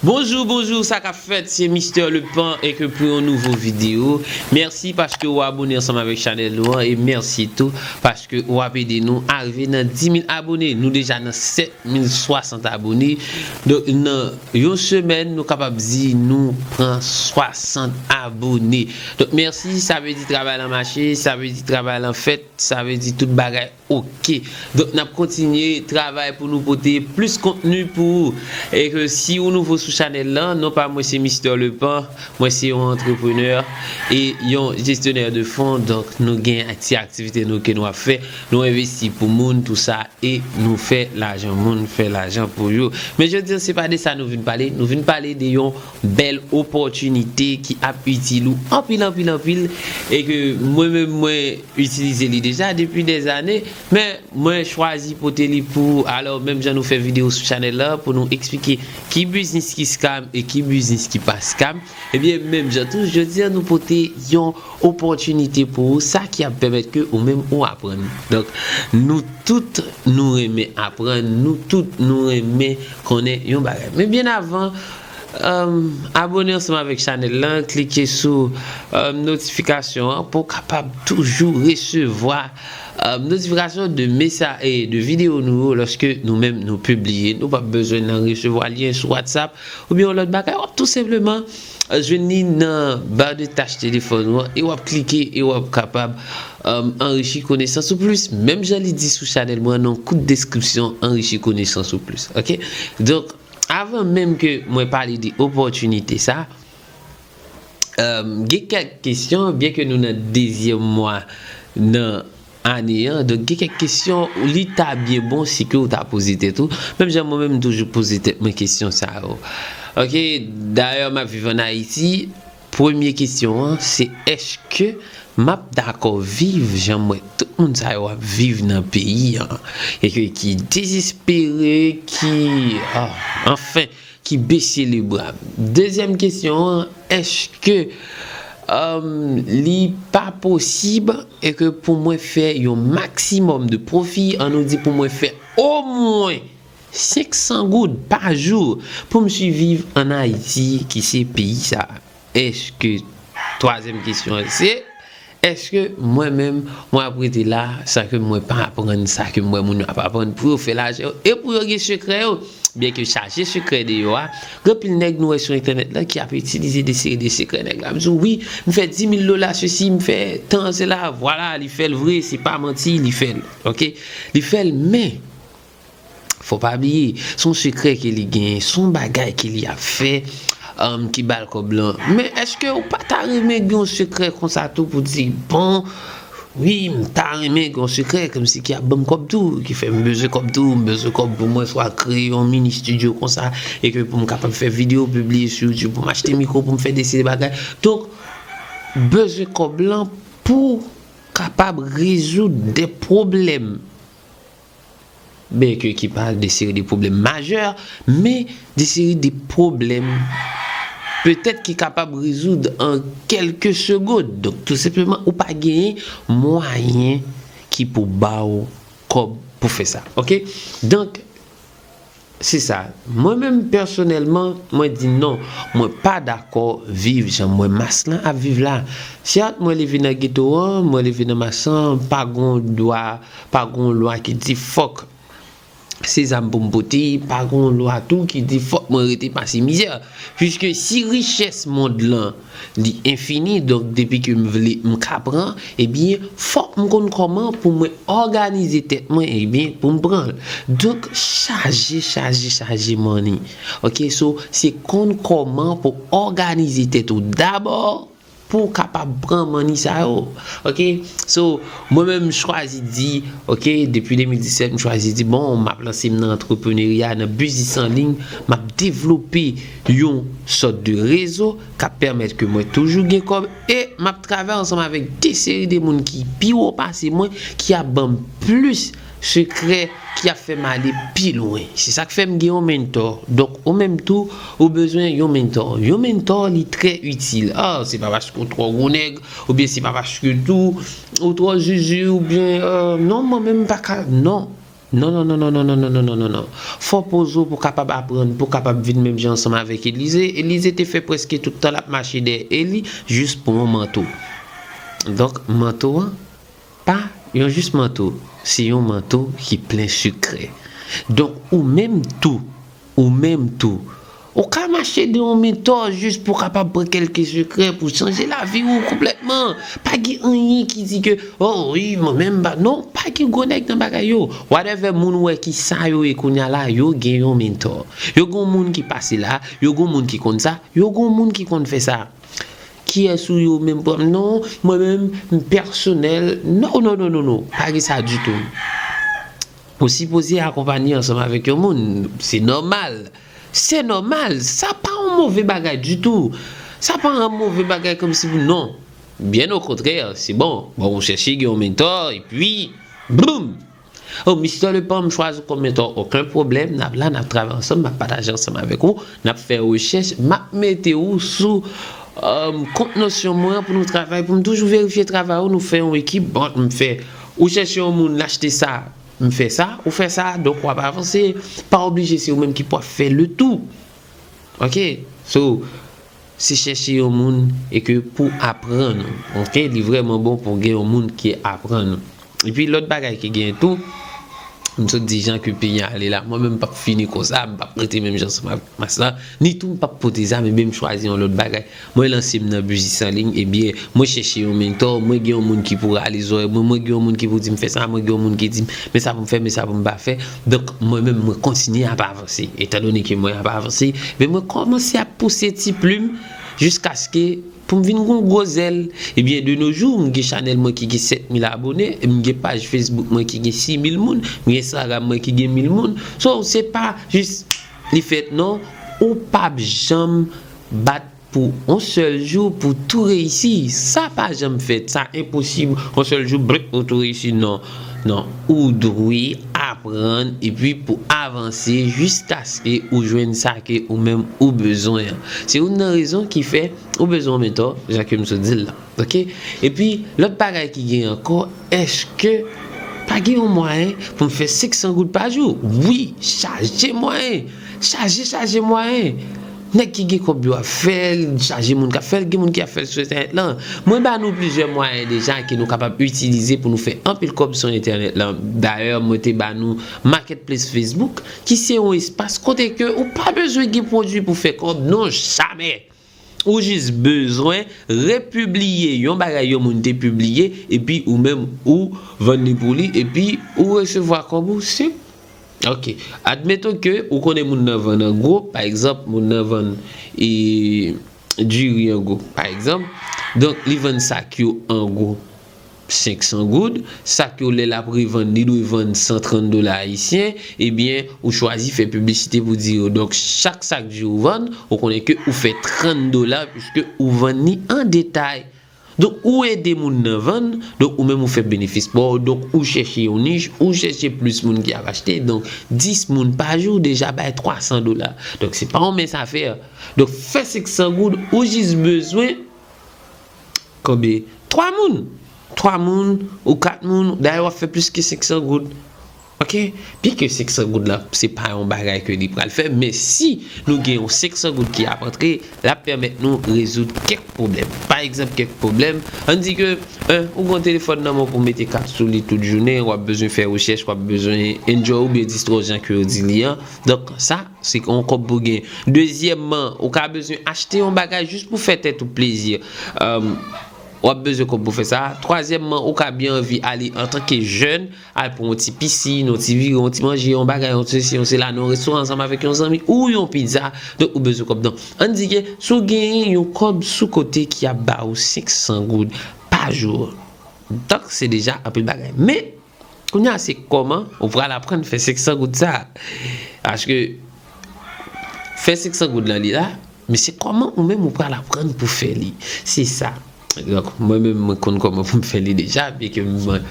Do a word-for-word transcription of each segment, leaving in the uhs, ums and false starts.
Bonjou, bonjou, sa k ap fèt? Se Mister Lepan e ke pou yon nouvo videyo. Mèsi paske ou abone ansanm avèk chanèl nou an e mèsi tou paske ou ap ede nou arive nan dis mil abone. Nou deja nan sèt mil swasant abone. Donk, nan yon semèn, nou kapab di nou pran swasant abone. Donk, mèsi, sa vle di travay lan mache, sa vle di travay lan fèt, sa vle di tout bagay oke. Donk, n ap kontinye travay pou nou pote plis kontni pou ou. E ke si ou nouvo sou chanèl lan, non pa mwen se Mister Lepan, mwen se yon antreprenè e yon jesyonè de fon. Donk, nou gen ti aktivite nou ke nou ap fè, nou envesti pou moun, tou sa, e nou fè lajan, moun fè lajan pou yo. Men jodi an, se pa de sa nou vin pale, nou vin pale de yon bèl opòtinite ki ap itil ou anpil, anpil, anpil, e ke mwen menm, mwen itilize li deja depi dèzane, men mwen chwazi pote li pou ou. Alò, menm jan nou fè videyo sou chanèl la pou nou eksplike ki biznis ki scam e ki biznis ki pa scam, ebyen, menm jan tou, jodi an, nou pote yon opòtinite pou ou, sa ki ap pèmèt ke ou menm ou aprann. Donk, nou tout nou renmen aprann, nou tout nou renmen konnen yon bagay. Men byen avan, um, abone ansanm avèk chanèl lan, klike sou um, notifikasyon an pou w kapab toujou resevwa um, notifikasyon de mesaj e de videyo nou yo lòske nou menm nou pibliye. Nou p ap bezwen nan resevwa lyen sou WhatsApp oubyen yon lòt bagay. W ap tou senpleman uh, jwenn li nan ba de tach telefòn ou an e w ap klike e w ap kapab um, anrichi konesans ou plis. Menm jan li di sou chanèl mwen, nan kout deskripsyon, anrichi konesans ou plis. Oke? Donk, avan menm ke mwen pale de opòtinite sa, um, gen kèk kesyon, byen ke nou nan dezyèm mwa nan ane an, donk gen kèk kesyon, li ta byen bon si ke ou ta poze tèt ou. Menm jan mwen menm, m toujou poze tèt mwen kesyon sa yo. Oke, dayè, m ap viv ann Ayiti. Premye kesyon an, se èske m ap dakò viv jan m wè tout moun sa yo ap viv nan peyi an? E ke ki dezespere, ki, ah, anfen, ki bese lebra. Dezyèm kesyon an, èske um, li pa posib e ke pou mwen fè yon maksimòm de pwofi, an nou di pou mwen fè omwen senk san goud pa jou pou m siviv ann Ayiti, ki se peyi sa? Èske, twazyèm kesyon an, se, èske mwen menm, mwen ap rete la, san ke mwen pa aprann sa ke m wè moun yo ap aprann pou yo fè lajan yo e pou yo gen sekrè yo? Byen ke chaje sekrè deyò a, gen anpil nèg nou wè sou entènèt la ki ap itilize de seri de sekrè nèg la. M di w, wi, m fè dis mil dola sesi, m fè tan sela, vwala, li fè l vre, se pa manti, li fè l, oke? Li fè l, men, fò pa bliye, se yon sekrè ke li genyen, se yon bagay ke li ap fè, um, ki ba l kòb lan. Men èske ou pa ta renmen gen yon sekrè konsa tou pou di, bon, wi, m ta renmen gen yon sekrè kòmsi ki ap ban m kòb tou, ki fè m bezwen kòb tou, m bezwen kòb pou mwen swa kreye yon mini estidyo konsa, e ke pou m kapab fè videyo, pibliye sou YouTube, pou m achte mikwo, pou m fè de seri bagay. Donk, bezwen kòb lan pou kapab rezoud de pwoblèm. Byen ke ki pa de seri de pwoblèm majè, men de seri de pwoblèm petèt ki kapab rezoud an kèlke segond. Donk, tou senpleman, ou pa genyen mwayen ki pou ba w kòb pou fè sa. Oke? Donk, se sa. Mwen menm, pèsonèlman, mwen di non. Mwen pa dakò viv jan m wè mas lan ap viv la. Sèt, mwen leve nan geto an, mwen leve nan mas lan, pa gon dwa, pa gon lwa ki di fòk se zam pou m pote, pa gon lwa tou ki di fòk mwen rete pase mizè. Piske si richès mond lan, li enfini, donk depi ke m vle, m ka pran, ebyen, fòk m konn kòman pou mwen òganize tèt mwen, ebyen, pou m pran l. Donk, chaje, chaje, chaje money. Oke, so, se konn kòman pou òganize tèt ou dabò, pou w kapab pran money sa yo. Oke? So, mwen menm, m chwazi di, oke, depi de mil disèt, m chwazi di, bon, m ap lanse m nan antreprenerya, nan biznis an liy, m ap devlope yon sòt de rezo k ap pèmèt ke mwen toujou gen kòb e m ap travay ansanm avèk de seri de moun ki pi wo pase mwen, ki ap ban m plis sekrè ki ap fè m ale pi lwen. Se sa k fè m gen yon mentor. Donk, ou menm tou, ou bezwen yon mentor. Yon mentor, li trè itil. Ah, se pa paske ou twò gwo nèg, oubyen se pa paske tou ou twò zuzu, oubyen, euh, non, mwen menm m pa ka, non. Non, non, non, non, non, non, non, non, non, non, non. Fò poze w pou kapab aprann, pou kapab vin menm jan ansanm avèk Elize. Elize te fè prèske tout tan l ap mache dèyè Eli jis pou yon manto. Donk, manto an, pa yon jis manto, se yon manto ki plen sekrè. Donk, ou menm tou, ou menm tou, ou ka mache de yon mentò jis pou kapab pran kèlke sekrè pou chanje lavi w konplètman. Pa gen anyen ki di ke, oh wi, mwen menm, pa, non, pa gen gwo nèg nan bagay yo. Whatever moun ou wè ki sa yo ye kounye a la, yo gen yon mentò. Yo gen yon moun ki pase la, yo gen yon moun ki konn sa, yo gen yon moun ki konn fè sa. Kiyès ou ye menm pou, non, mwen menm, m pèsonèl. Non, non, non, non, non. Pa gen sa ditou. Ou sipoze akonpanye ansanm avèk yon moun. Se nòmal. Se nòmal. Sa pa yon move bagay ditou. Sa pa yon move bagay kòmsi pou, non. Byen okontrè, se bon. Bon, ou chèche gen yon mentò, epi, boum! Oh, Mister Lepam, m chwazi w kòm mentò, okenn pwoblèm. N ap la, n ap travay ansanm, m ap pataje ansanm avèk ou, n ap fè rechèch, m ap mete w sou, um, kont Notion mwen an pou nou travay, pou m toujou verifye travay ou, nou fè yon ekip. Bon, m fè, ou chèche yon moun, l achte sa, m fè sa, ou fè sa, donk w ap avanse. Pa oblije se ou menm ki pou ap fè le tou. Ok? So, se chèche yon moun e ke pou aprann ou. Ok? Li vrèman bon pou gen yon moun ki aprann ou. Epi lòt bagay ki gen tou, m sot di jan ke peyi a ale la, mwen menm m p ap fini konsa, m p ap rete menm jan ansanm avèk mas la, ni tou m p ap pote zam, ebyen m chwazi yon lòt bagay. Mwen lanse m nan biznis an liy, ebyen, mwen chèche yon mentò, mwen gen yon moun ki pou rale zòrèy mwen, mwen gen yon moun ki pou di m fè sa, mwen gen yon moun ki di m, men sa pou m fè, men sa pou m pa fè. Donk, mwen menm, mwen kontinye ap avanse. Etandone ke mwen ap avanse, men mwen kòmanse ap pouse ti plim jiskaske pou m vin gon gwo zèl. Ebyen, de nos jours, m gen chanèl mwen ki gen sèt mil abone, m gen paj Facebook mwen ki gen sis mil moun, m gen Instagram mwen ki gen mil moun. So, se pa jis li fèt, non, ou p ap janm bat pou on sèl jou pou tou reyisi. Sa pa janm fèt, sa enposib, on sèl jou, blip, ou tou reyisi, non. Non, ou dwe aprann epi pou avanse jiskaske ou jwenn sa ke ou menm ou bezwen an. Se youn nan rezon ki fè ou bezwen yon mentò, jan ke m sot di l la. Ok? Epi, lòt bagay ki gen ankò, èske pa gen yon mwayen pou m fè senk san goud pa jou? Wi, chaje mwayen. Chaje, chaje mwayen. Nèg ki gen kòb yo ap fè l, chaje moun k ap fè l, gen moun ki ap fè l sou entènèt lan. Mwen ba nou plizyè mwayen deja ke nou kapab itilize pou nou fè anpil kòb sou entènèt lan. Dayè, mwen te ba nou Marketplace Facebook, ki se yon espas kote ke ou pa bezwen gen pwodui pou fè kòb, non, jamè. Ou jis bezwen repibliye yon bagay yon moun te pibliye, epi ou menm ou vann li pou li, epi ou resevwa kòb ou, senp. Ok. Admeton ke ou konnen moun nan vann an gwo, pa egzanp, moun nan vann, e, diri an gwo, pa egzanp. Donk, li vann sak yo an gwo senk san goud, sak yo lè l ap revann, li dwe vann san trant dola ayisyen, ebyen, ou chwazi fè piblisite pou di yo. Donk, chak sak diri ou vann, ou konnen ke ou fè trant dola, piske ou vann li an detay. Donk, ou ede moun nan vann, donk, ou menm ou fè benefis pa w, donk, ou chèche yon nich, ou chèche plis moun ki ap achte, donk, dis moun pa jou deja bay twa san dola. Donk, se pa yon mens afè. Donk, fè senk san goud, ou jis bezwen konbyen? Twa moun. Twa moun ou kat moun, dayè w ap fè plis ke senk san goud. Ok? Byen ke senk san goud la, se pa yon bagay ke li pral fè, men si nou gen yon senk san goud ki ap antre, l ap pèmèt nou rezoud kèk pwoblèm. Pa egzanp, kèk pwoblèm, ann di ke, en, ou gen yon telefòn nan men w pou mete kat sou li tout jounen, w ap bezwen fè rechèch, w ap bezwen enjoy oubyen distrè w jan ke yo di li an. Donk, sa, se yon kòb pou gen. Dezyèmman, ou ka bezwen achte yon bagay jis pou fè tèt ou plezi. Èm, w ap bezwen kòb pou fè sa. Twazyèmman, ou ka byen anvi ale antanke jèn, al pran yon ti pisin, yon ti vire, yon ti manje, yon bagay, yon sesi, yon sela, nan yon restoran ansanm avèk yon zanmi, ou yon pizza. Donk, ou bezwen kòb. Donk, ann di ke si w genyen yon kòb sou kote ki ap ba ou senk san goud pa jou, donk, se deja anpil bagay. Men, kounye a, se kòman ou pral aprann fè senk san goud sa. Paske fè senk san goud lan li la, men se kòman ou menm ou pral aprann pou fè li. Se sa. Donk, mwen menm, mwen konn kòman pou m fè li deja, byen ke mwen,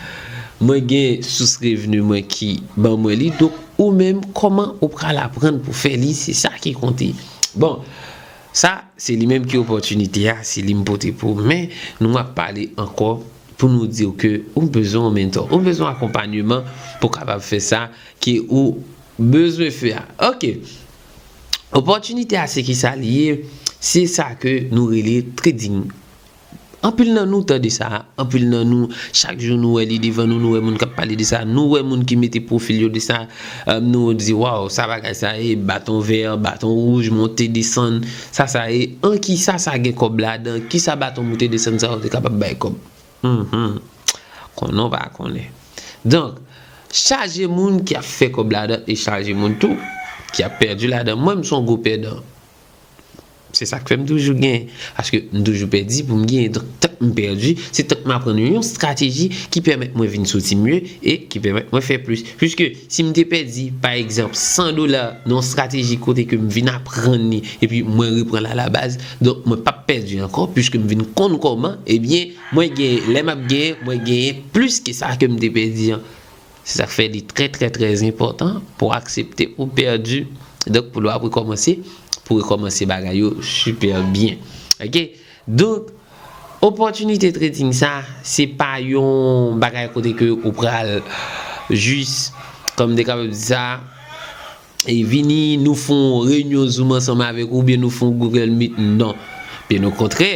mwen gen sous revni mwen ki ban mwen li. Donk, ou menm, kòman ou pral aprann pou fè li, se sa ki konte. Bon, sa, se li menm ki opòtinite a, se li m pote pou ou. Men, nou ap pale ankò pou nou di w ke ou bezwen yon mentor, ou bezwen akonpanyeman pou w kapab fè sa ke ou bezwen fè a. Ok. Opòtinite a se ki sa li ye, se sa ke nou rele trading. Anpil nan nou tande sa, anpil nan nou, chak jou nou wè li devan nou, nou wè moun k ap pale de sa, nou wè moun ki mete pwofil yo de sa, um, nou di, waw, sa bagay sa ye, baton vè, baton wouj, monte, desann, sa sa ye, an kisa sa gen kòb ladan, kisa baton moute desann sa yo te kapab bay kòb? Mhm. Konnen w pa konnen. Donk, chaje moun ki ap fè kòb ladan e chaje moun tou ki ap pèdi ladan. Mwen, m se yon gwo pèdan. Se sa k fè m toujou genyen. Paske m toujou pèdi pou m genyen. Donk, tank m pèdi, se tank m aprann yon estrateji ki pèmèt mwen vin soti mye e ki pèmèt mwen fè plis. Piske si m te pèdi, pa egzanp, san dola nan yon estrateji kote ke m vin aprann li, epi mwen reprann l alabaz, donk mwen p ap pèdi ankò, piske m vin konn kòman, ebyen, mwen genyen, lè m ap genyen, mwen genyen plis ke sa ke m te pèdi an. Se sa k fè li trè, trè, trè enpòtan pou w aksepte ou pèdi. Donk, pou lè w ap rekòmanse, pou w rekòmanse bagay yo sipè byen. Ok? Donk, opòtinite trading sa, se pa yon bagay kote ke ou pral jis, kòm m te kapab di sa, e vini, nou fè yon reyinyon Zoom ansanm avèk ou, oubyen nou fè yon Google Meet, non. Byen okontrè,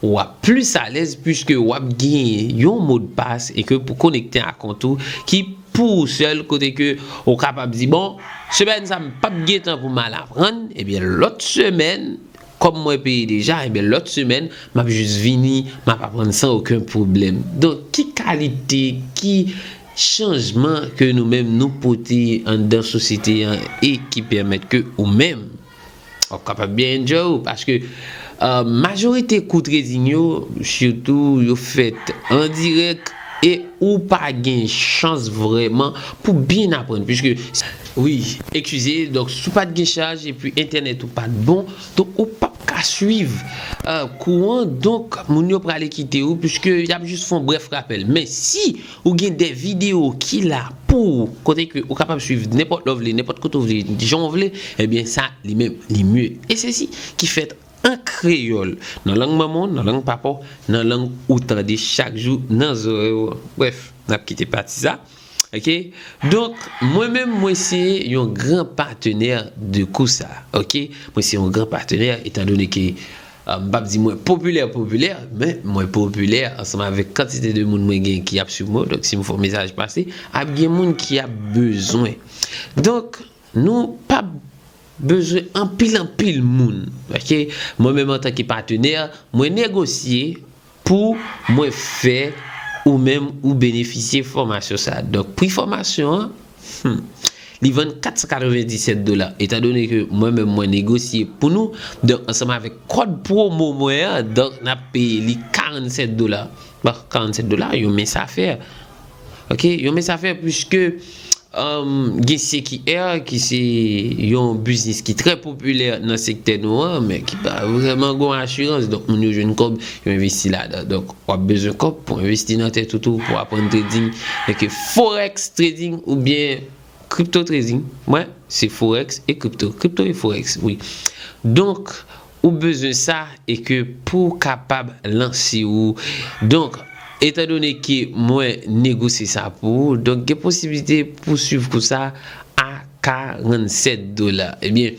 w ap plis alèz piske w ap genyen yon modpas e ke pou konekte a kont ou ki pou ou sèl, kote ke ou kapab di, bon, semèn sa m p ap gen tan pou m al aprann, ebyen lòt semèn, kòm mwen peye deja, ebyen lòt semèn, m ap jis vini, m ap aprann san okenn pwoblèm. Donk, ki kalite, ki chanjman ke nou menm nou pote anndan sosyete an e ki pèmèt ke ou menm w ap kapab byen enjoy ou, paske, euh, majorite kou trading yo, sitou yo fèt an dirèk e ou pa gen chans vrèman pou byen aprann, piske, wi, eskize, donk, si w pa t gen chaj epi entènèt ou pa t bon, donk, ou p ap ka swiv, euh, kou an, donk, moun yo prale kite ou, piske y ap jis fè yon brèf rapèl. Men si ou gen de videyo ki la pou ou, kote ke ou kapab swiv nenpòt lè w vle, nenpòt kote w vle, jan w vle, ebyen, sa, li menm, li mye. E se si ki fèt an kreyòl, nan lang manman w, nan lang papa w, nan lang ou tande chak jou nan zòrèy ou. Brèf, n ap kite pati sa. Ok? Donk, mwen menm, mwen se yon gran patenè de kou sa. Ok? Mwen se yon gran patenè, etandone ke, euh, m p ap di mwen popilè, popilè, men mwen popilè ansanm avèk kantite de moun mwen gen ki ap swiv mwen. Donk, si m fè yon mesaj pase, ap gen moun ki ap bezwen. Donk, nou p ap bezwen anpil, anpil moun. Ok? Mwen menm, antanke patenè, mwen negosye pou mwen fè ou menm ou benefisye fòmasyon sa. Donk, pri fòmasyon an, hmm, li vann kat san katrevenndisèt dola. Etandone ke mwen menm, mwen negosye pou nou, donk, ansanm avèk kòd pwomo mwen an, donk, n ap peye li karannsèt dola. Bon, karannsèt dola, yon mens afè. Ok? Yon mens afè, piske Um, gen C Q R, ki se yon biznis ki trè popilè nan sektè nou an, men ki pa vrèman gon asirans. Donk, moun yo jwenn kòb, yo envesti ladan. Donk, w ap bezwen kòb pou envesti nan tèt ou tou, pou aprann trading, enke forex trading oubyen crypto trading. Mwen, se forex e crypto. Crypto e forex, wi. Donk, ou bezwen sa e ke pou w kapab lanse ou. Donk, etandone ke mwen negosye sa pou ou, donk gen posiblite pou swiv kou sa a karannsèt dola. Ebyen,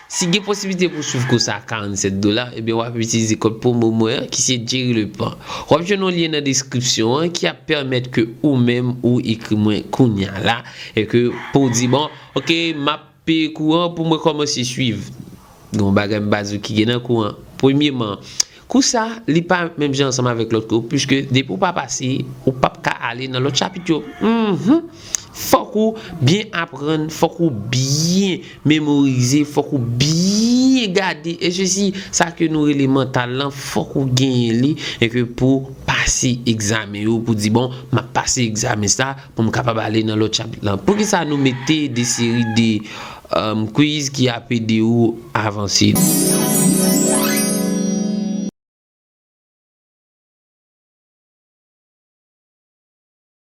si gen posiblite pou swiv kou sa a karannsèt dola, ebyen w ap itilize kòd pwomo mwen an ki se Jerry Lepant. W ap jwenn yon lyen nan deskripsyon an ki ap pèmèt ke ou menm ou ekri mwen kounya la e ke pou w di, bon, ok, m ap peye kou an pou mwen kòmanse swiv. Gen yon bagay m pa di w ki gen nan kou an. Premyeman, kou sa, li pa menm jan ansanm avèk lòt kou, piske depi w pa pase, ou p ap ka ale nan lòt chapit yo. Mhm. Fòk ou byen aprann, fòk ou byen memorize, fòk ou byen gade. E sesi, sa ke nou rele mantal lan, fòk ou genyen li, e ke pou pase egzamen yo, pou di, bon, m ap pase egzamen sa, pou m kapab ale nan lòt chapit lan. Poukisa nou mete de seri de, um, quiz ki ap ede ou avanse?